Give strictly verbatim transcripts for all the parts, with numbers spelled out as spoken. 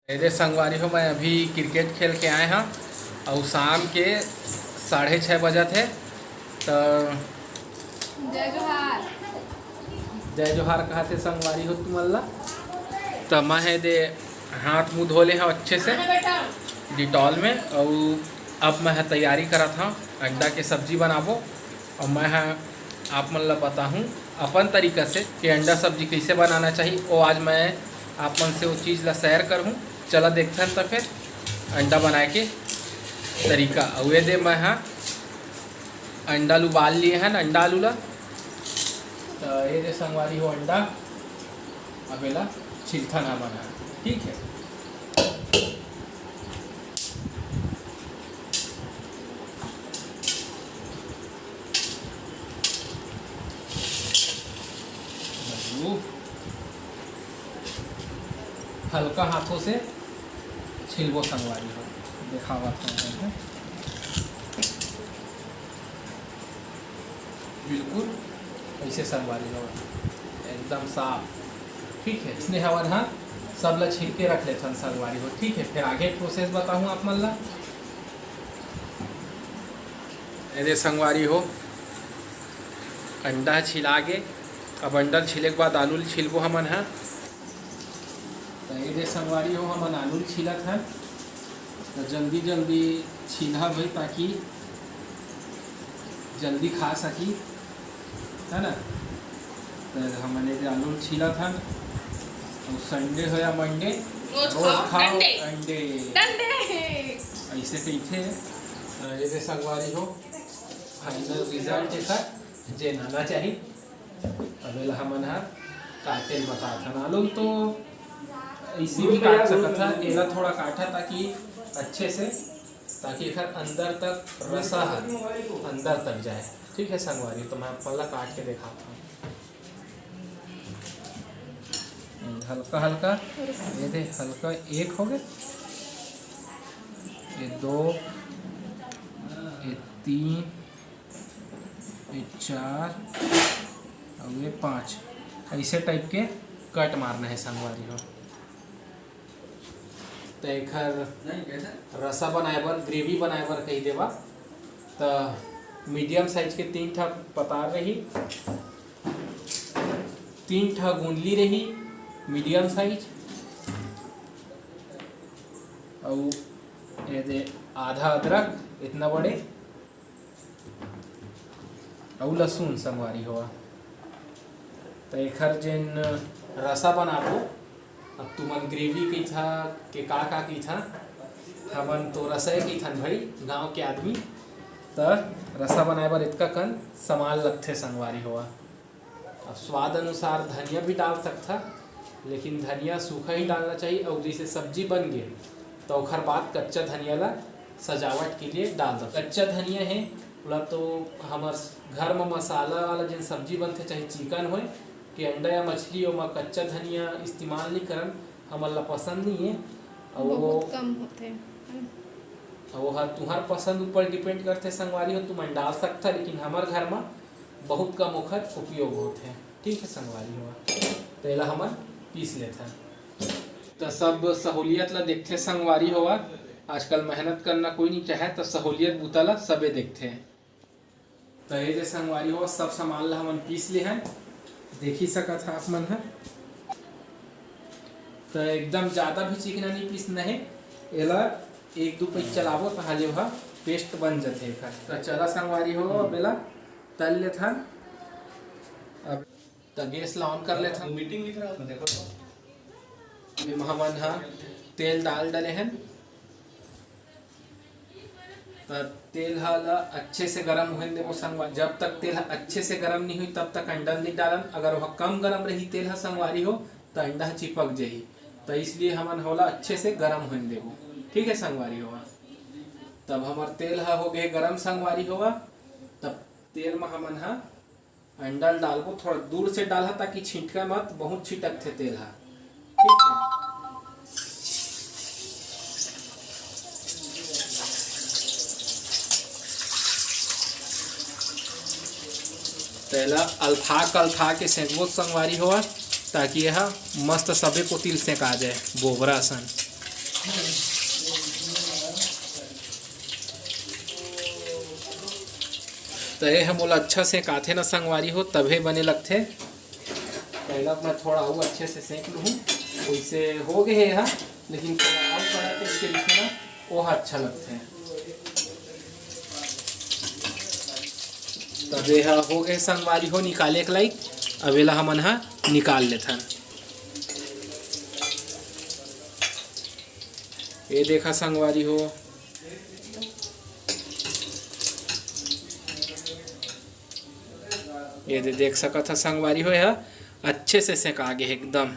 ए दे संगवारी हो, मैं अभी क्रिकेट खेल के आए हँव अउ शाम के साढ़े छः बजत हे। त जय जोहार। जय जोहार कहत हे संगवारी हो तुमन ला। त मैं हे दे हाथ मुँह धो ले हँव अच्छे से डेटॉल में, अउ अब मैं ह तैयारी करत हँव, अंडा के सब्जी बनाबो। अउ मैं ह आप मन ला बताहूँ अपन तरीका से कि अंडा सब्जी कइसे बनाना चाही। ओ आज मैं आप मन से ओ चीज़ ला शेयर करहूँ। चला देखथन त फिर अंडा बनाए के तरीका। अउ ए दे मैं ह अंडा ल उबाल लिए हन, अंडा आलू ला। त ए दे संगवारी हो अंडा, अब एला छिलथन हमन ह, ठीक हे। हल्का हाथों से छिलबो संगवारी हो, देखावत हँव। बिल्कुल अइसे संगवारी हो, एकदम साफ। ठीक हे, अइसने हमन ह सब ला छिल के रख लेथन संगवारी हो। ठीक हे, फिर आगे प्रोसेस बताहूँ आप मन ला। ए दे संगवारी हो, अंडा ह छिला गे। अब अंडा ल छिले के बाद आलू ल छिलबो हमन ह। त ए दे संगवारी हो, हमन आलू ल छिलत हन। त जल्दी जल्दी छिलहा भाई, ताकि जल्दी खा सकी, है ना। त हमन ए दे आलू ल छिलत हन। अउ संडे हो या मंडे, रोज रोज खाओ खाओ डंडे। अंडे। डंडे। अइसे कहिथे। त ए दे संगवारी हो, फाइनल रिजल्ट एकर जेन आना चाही। अब एला हमन ह काटे ल बताथन। आलू ल तो अइसे भी काट सकत ह, एला थोड़ा काटा ताकि अच्छे से, ताकि एकर अंदर तक रसा ह अंदर तक जाए। ठीक हे संगवारी, तो मैं आप मन ला काट के देखात हँव। हल्का हल्का, ए दे हल्का एक हो गे, ए दो, ए तीन, ए चार अउ ए पाँच, अइसे टाइप के कट मारना हे संगवारी हो। त एखर रसा बनाए बर, ग्रेवी बनाए बर कहि देबा, त मीडियम साइज के तीन ठा पताल रही, तीन ठा गोंदली रही मीडियम साइज, अउ ए दे आधा अदरक इतना बड़े, अउ लहसुन संगवारी हो। त एखर जेन रसा बनाबो, अब तुमन ग्रेवी कहिथा के का का कहिथा, हमन तो रसा ही कहिथन भाई, गांव के आदमी। त रसा बनाए बर एतका कन सामान लगथे संगवारी हो। अब स्वाद अनुसार धनिया भी डाल सकथा, लेकिन धनिया सूखा ही डालना चाहिए। अउ जैसे सब्जी बन गे, तो ओखर बाद कच्चा धनिया ला सजावट के लिए डाल दो। कच्चा धनिया है, ओला तो हमर घर में मसाला वाला जेन सब्जी बनथे, चाहे चिकन होए के अंडा या मछली, ओमा कच्चा धनिया इस्तेमाल नहीं करन, हमन ला पसंद नहीं है। अउ वो बहुत कम होथे, है ना? अउ वो ह तुहर पसंद ऊपर डिपेंड करथे संगवारी हो, तुमन डाल सकथा, लेकिन हमर घर में बहुत कम ओखर उपयोग होथे। ठीक है संगवारी हो, तो एला हमन पीस लेथन। त सब सहूलियत ला देखथे संगवारी हो, आजकल मेहनत करना कोई नहीं चाहे, त सहूलियत बूता ला सबे देखथे। त ए दे संगवारी हो, सब सामान ला हमन पीस ले हन, देखी सकत हा आप मन ह। त एकदम ज्यादा भी चिकना नहीं पीसना है, एला एक दो पईस चलाबो त हाले ओहा पेस्ट बन जथे एखर। त चला संगवारी हो, अब एला तल लेथन। अब त गैस ला ऑन कर लेथन। मीटिंग दिख रहा है, देखो तो। एमा हमन ह तेल डाल डले हन। त तेल ह ला अच्छे से गरम होए देबो संगवारी। जब तक तेल ह अच्छे से गरम नहीं हुई, तब तक अंडा नहीं डालन। अगर वह कम गरम रही तेल ह संगवारी हो, त अंडा ह चिपक जाही। त इसलिए हमन होला अच्छे से गरम होए देबो। ठीक है संगवारी हो, तब हमर तेल ह हो गए गरम संगवारी हो। तब तेल म हमन ह अंडा ल डालबो, थोड़ा दूर से डालहा ताकि छिटका मत, बहुत छिटकथे तेल ह। ठीक है, तेला अलथा कलथा के सेंकबो संगवारी हो, ताकि यह मस्त सबे कोतिल सेंका जाए बोबरा असन। त ये ह मोला अच्छा सेंकाथे ना संगवारी हो, तभे बने लगथे। पहला मैं थोड़ा अउ अच्छे से सेंक लूँ, वैसे हो गए हे ह, लेकिन थोड़ा अउ कड़ा के इसके लिखे ना, वो ह अच्छा लगथे। तब ये ह हो गए संगवारी हो निकाले के लायक। अब एला हमन ह निकाल लेथन। ये देखा संगवारी हो, ये दे देख सकत ह संगवारी हो, यह अच्छे से सेंका गे हे, एकदम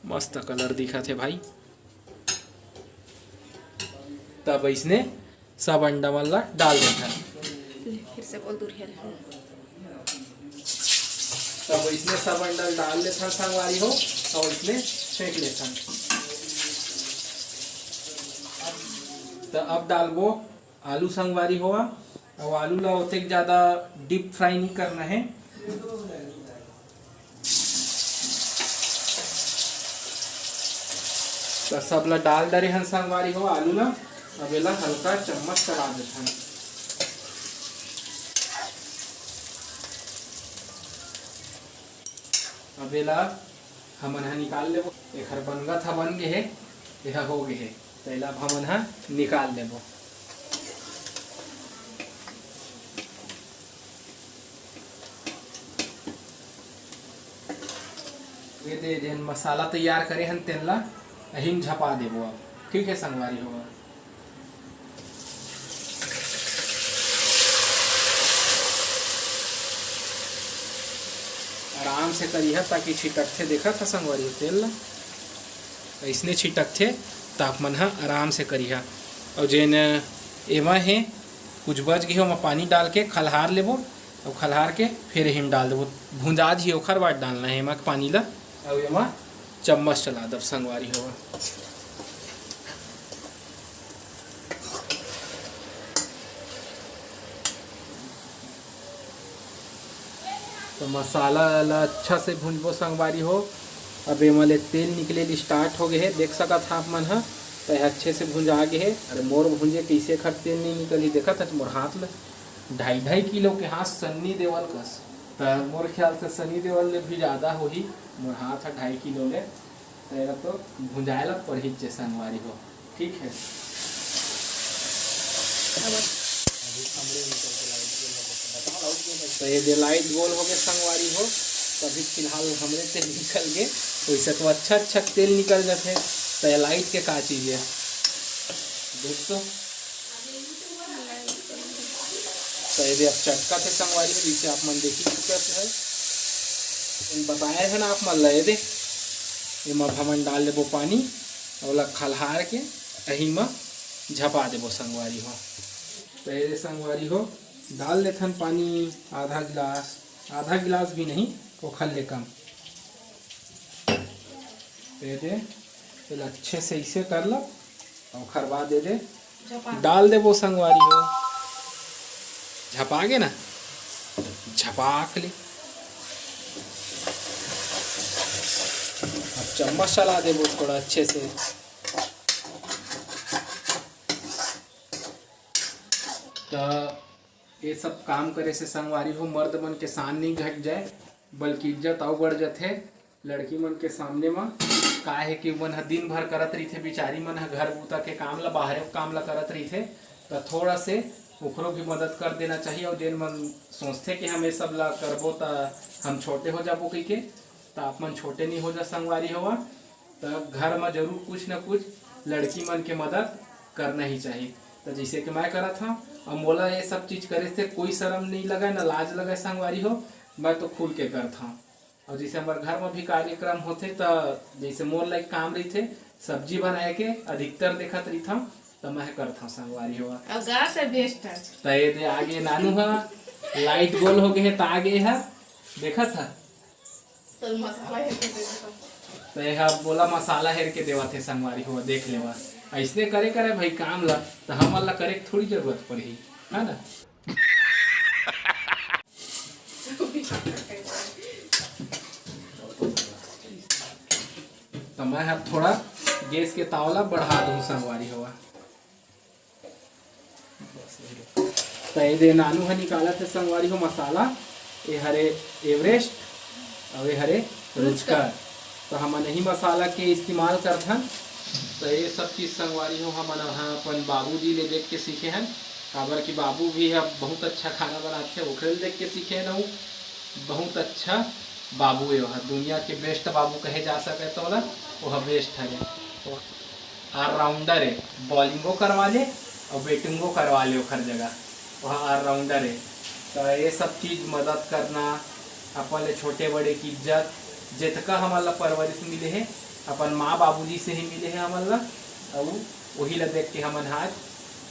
मस्त कलर दिखत हे भाई। तब इसने सब अंडा मन ला डाल देथन। ले, फिर से बोल दूरिहा ले। तब इसने सब अंडा डाल लेथन संगवारी हो, और इसने फेंक लेथन। तो अब डालबो आलू संगवारी हो, और आलू ला ओतेक ज्यादा डीप फ्राई नहीं करना है। तो सब ला डाल डरे हन संगवारी हो आलू ला। अब एला हल्का चम्मच चला देथन। अब एला हमन ह निकाल लेबो। एखर बनगत ह बन गे हे, एहा हो गे हे, त एला अब हमन ह निकाल लेबो। ये दे जेन मसाला तैयार करे हन तेन ला अहिम झपा देबो अब। ठीक है संगवारी हो, आराम से करिहा ताकि छिटकथे। देखत ह संगवारी हो तेल ला, अइसने छिटकथे त आप मन ह आराम से करिहा। अउ जेन एमा हे कुछ बच गे हे ओमा पानी डाल के खलहार लेबो। अब खलहार के फिर हिम डाल देबो, भुंजा जी ओखर बाद डालना है एमा के पानी ला। अब एमा चम्मच चला दब संगवारी हो। तो मसाला ला अच्छा से भूंजबो संगवारी हो। अब एमा ले तेल निकले स्टार्ट हो गए हे, देख सकत ह आप मन ह। तो ये अच्छे से भुंजा गे हे। अरे मोर भुंजे कैसे खर तेल नहीं निकली, देखत ह मोर हाथ ला। ढाई ढाई किलो के हाथ सन्नी देवल कस। त मोर ख्याल से सनी देओल ले भी ज्यादा होही। मोर हाथ ह ढाई किलो ले, त एला तो भुंजाए ला पड़ही चे संगवारी हो। ठीक है। तो ये दे लाइट गोल हो गए संगवारी हो, तभी फिलहाल हमरे तेल निकल गए। वैसे तो अच्छा अच्छा तेल निकल जाते, तो ये लाइट के का चीज है? देख तो। तो ये दे अब चटका थे संगवारी हो, जिसे आप मन देखी चुके है, बताए है ना आप मन ला। ये दे, एमा हमन डाल देबो पानी, ओला खलहार के अही म झपा देबो संगवारी हो। तो ये दे संगवारी हो, डाल देथन पानी आधा गिलास, आधा गिलास भी नहीं, ओखर ले कम। तो ये दे, एला अच्छे से इसे कर लो, ओखर बाद ये दे, झपा। डाल देबो संगवारी हो। झपा गे ना, झपाक ले। अब चम्मच चला देबो थोड़ा अच्छे से। त ये सब काम करे से संगवारी हो, मर्द मन के शान नहीं घट जाए, बल्कि इज्जत अउ बढ़ जाथे लड़की मन के सामने म। का है कि मन ह दिन भर करत रहिथे, बिचारी मन ह घर बूता के काम ला, बाहरे के काम ला करत रहिथे, त थोड़ा से ओकरो भी मदद कर देना चाहिए। और जेन मन सोचथे कि हम ये सब ला करबो त हम छोटे हो जाबो कहिके, त आप मन छोटे नहीं हो जा संगवारी हो। त घर म जरूर कुछ न कुछ लड़की मन के मदद करना ही चाहिए। त जैसे कि मैं करत हूँ, और मोला ये सब चीज करे से कोई शर्म नहीं लगे, न लाज लगे संगवारी हो, मैं तो खुल के करत हूँ। और जैसे हमारे घर में भी कार्यक्रम होथे, त जैसे मोर लायक काम रहिथे, सब्जी बनाए के अधिकतर देखत रहिथव, त मैं करथव संगवारी हो। अब गा से बेस्ट है। त ये दे आगे नानू हा, लाइट गोल हो गए है, त आगे है, देखत हा। तो मसाला हेर के दे देता। त ये हा बोला मसाला हेर के देवत है संगवारी हो, देख लेवा। ऐसने करे करे भाई काम ला, त हमन ला करे के थोड़ी जरूरत पड़ही, है ना? त मैं ह थोड़ा गैस के ताव ला बढ़ा दूँ संगवारी हो। त ये दे नानू ह निकालत हे संगवारी हो मसाला। ये हरे एवरेस्ट अउ ये हरे रुचकर। रुचकर। त हमन यही मसाला के इस्तेमाल करथन। त ये सब चीज संगवारी हो हमन ह अपन बाबूजी ले देख के सीखे हन, काबर कि बाबू भी ह बहुत अच्छा खाना बनाथे, ओखरे ले देख के सीखे हन। अउ बहुत अच्छा बाबू हे ओह, दुनिया के बेस्ट बाबू कहे जा सकत हे ओला, ओह बेस्ट हरे। ऑलराउंडर हे, बॉलिंगो करवा ले अउ बैटिंगो करवा ले ओखर जगह, ओह ऑलराउंडर हे। त ये सब चीज मदद करना, अपन ले छोटे बड़े की इज्जत, जेतका हमन ला परवरिश मिले हे, अपन माँ बाबूजी से ही मिले हे हमन ला, अउ ओही ला देख के हमन ह आज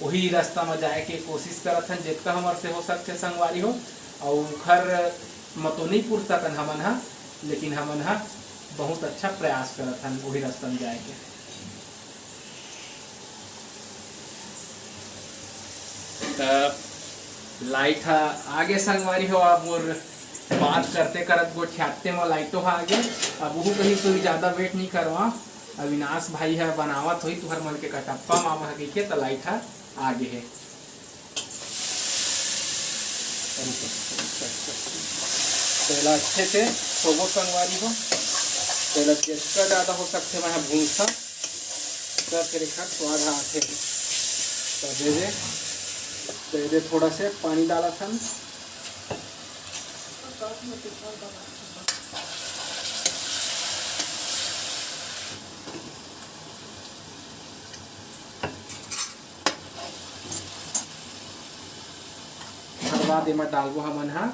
ओही रास्ता म जाए के कोशिश करत हन, जेतका हमर से हो सकथे संगवारी हो। अउ ओखर म तो नइ पुर सकन हमन ह, लेकिन हमन ह बहुत अच्छा प्रयास करत हन ओही रास्ता म जाए के। त लाइट ह आगे संगवारी हो, अब मोर बात करते करत गोठियाते म लाइटो ह आगे। अब उहू कहीं कोई ज्यादा वेट नइ करवा, अविनाश भाई ह बनावत होही तुहर मन के कटप्पा मामा ह कहिके, त लाइट ह आगे हे। तेला अच्छे से होबो संगवारी हो, तेला जितना ज्यादा हो सकथे मैं ह भूंजथन, त फिर एखर स्वाद ह आथे। त दे दे, त दे दे थोड़ा से पानी डालत हन। ओकर बाद एमा डालबो हमन ह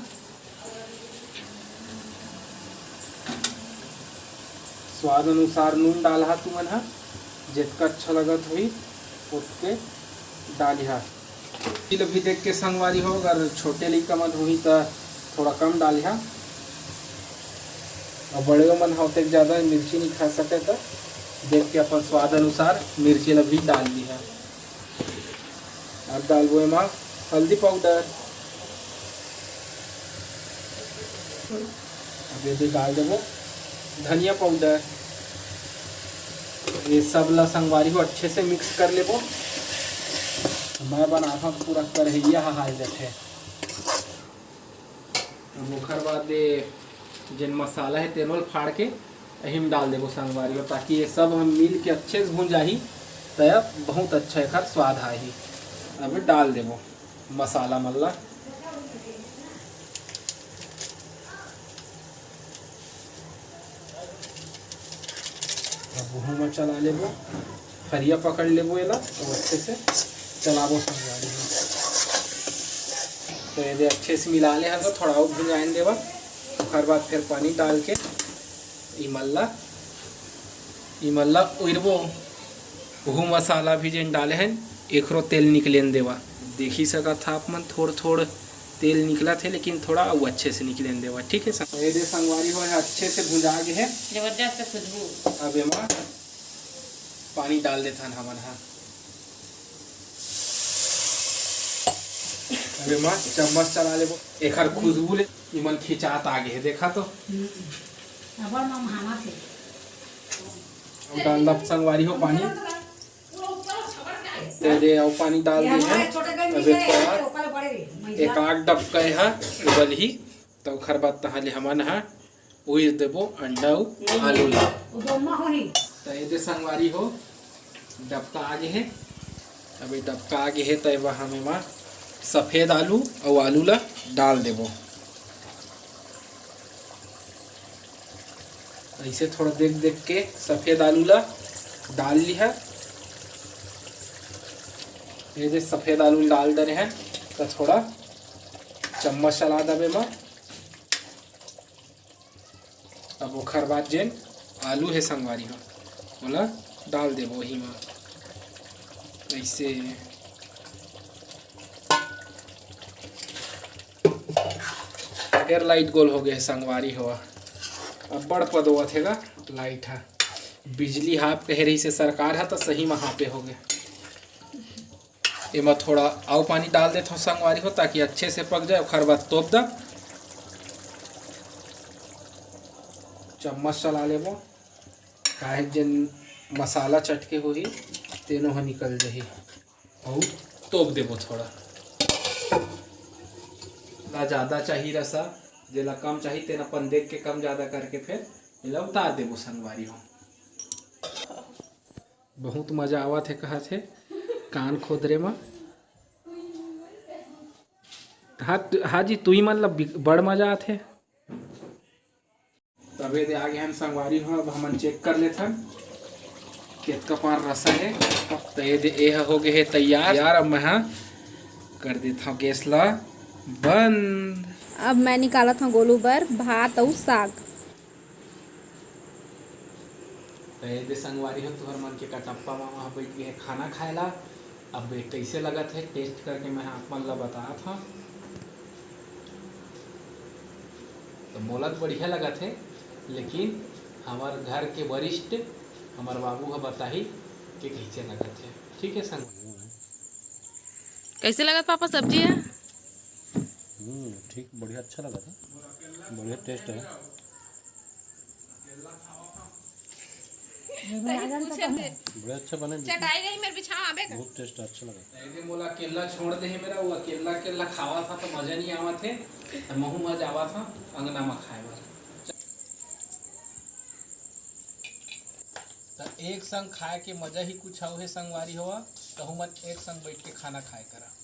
स्वाद अनुसार नून डालहा तुमन ह, जेतका अच्छा लगत होही ओतके डालिहा। मिर्ची ल भी देख के संगवारी हो, अगर छोटे लइका मन होही त थोड़ा कम डालिहा, अउ बड़े मन ह ओतेक ज्यादा मिर्ची नइ खा सके त देख के अपन स्वाद अनुसार मिर्ची ल भी डाल लिहा। अब डालबो एमा हल्दी पाउडर, अब ये दे डाल देबो धनिया पाउडर। ये सब ला संगवारी हो अच्छे से मिक्स कर लेबो। मैं बनाथव त पूरा करहिया ह हाल जथे। अब ओखर बाद ये जेन मसाला हे तेनो ल फाड़ के एही म डाल देबो संगवारी हो, ताकि ये सब हम मिल के अच्छे से भूंजाही, त बहुत अच्छा एखर स्वाद आही। अब डाल देबो मसाला मन ला। अब उहू म चला लेबो, फरिया पकड़ लेबो एला, तो अच्छे से चलाबो संगवारी हो। तो ये दे अच्छे से मिला ले हन, तो थोड़ा अउ भुंजाइन देबो, ओकर बाद फिर पानी डाल के इमन ला, इमन ला उइरबो। उहू मसाला भी जेन डाले हन, एकरो तेल निकलेन देवा। देखी सकत हा आप मन, थोड़ थोड़ तेल निकलत हे, लेकिन थोड़ा अउ अच्छे से निकलेन देवा, ठीक है सर? ये दे संगवारी हो, ये अच्छे से भुंजा गे हे। जबरदस्त खुशबू। अब एमा पानी डाल देथन हमन हा। अब एमा चम्मच चला लेबो, एखर खुशबू ले इमन खिंचात आ गे हे, देखा तो। हम्म। अब हम हाना से। अब डाल दब संगवारी हो पानी। दे दे, अउ पानी डाल दे हे। अबे थोड़ा एक आध डबका ए हा उबलही, त ओखर बाद तहाँ ले हमन हा उइर देबो अंडा अउ आलू ला। त ये दे संगवारी हो, डबका आ गे हे। अबे डबका आ गे हे, त एमा हम एमा सफेद आलू अउ आलू ला डाल देबो। ऐसे थोड़ा देख देख के सफेद आलू ला डाल लिहा। ये दे सफेद आलू डाल डरे हन, त थोड़ा चम्मच चला दबे मा। अब ओखर बाद जेन आलू हे संगवारी हो, ओला डाल देबो ओही मा। ऐसे फेर लाइट गोल हो गे हे संगवारी हो, अब्बड़ पदोवत हे गा लाइट हा। बिजली हाप कहे रहिसे सरकार हा, त सही म हापे हो गे। एमा थोड़ा अउ पानी डाल देथव संगवारी हो, ताकि अच्छे से पक जाए। ओखर बाद तोप द, चम्मच चला लेबो। काहे जेन मसाला चटके होही, तेनो ह निकल जाही। अउ तोप देबो थोड़ा। ला जादा चाही रसा, जेला कम चाही, तेन अपन देख के कम जादा करके फेर एला उतार देबो संगवारी हो। बहुत मजा आवत हे, कहत हे कान खोदरे म। हाँ, तु-, हाँ जी, तुई मन ला बि-, बड़ मजा आथे। तबे दे आगे हन संगवारी हो, अब हमन चेक कर लेथन केतका पान रसा हे। त ये दे, ए ह हो गे हे तैयार। यार, अब मैं हा कर देथव गैस ला बंद। अब मैं निकालत हव गोलू बर भात अउ साग। त ये दे संगवारी हो, तुहर मन के कटप्पा मामा ह बइठ गे हे खाना खाए ला। अब ये कइसे लगत हे, टेस्ट करके मैं आप मन ला बतात हव। तो मोला तो बढ़िया लगत हे, लेकिन हमर घर के वरिष्ठ, हमर बाबू ह बताही कि कइसे लगत हे। ठीक है संग। कइसे लगत पापा सब्जी ह? हम्म, ठीक, बढ़िया, अच्छा लगत हे, बढ़िया टेस्ट है। तनी पूछे थे। बड़े अच्छे बने। चटाई गई मेरे बिछावा आबे कर। बहुत टेस्ट अच्छा लगा। एदे मोला अकेला छोड़ दे हे मेरा, वो अकेला अकेला खावा था तो मजा नहीं आवा थे, तो महू मजा आवा था अंगना में खाए वाला। तो एक संग खाए के मजा ही कुछ आऊ है संगवारी होवा, तो हमन एक संग बैठ के खाना खाए करा।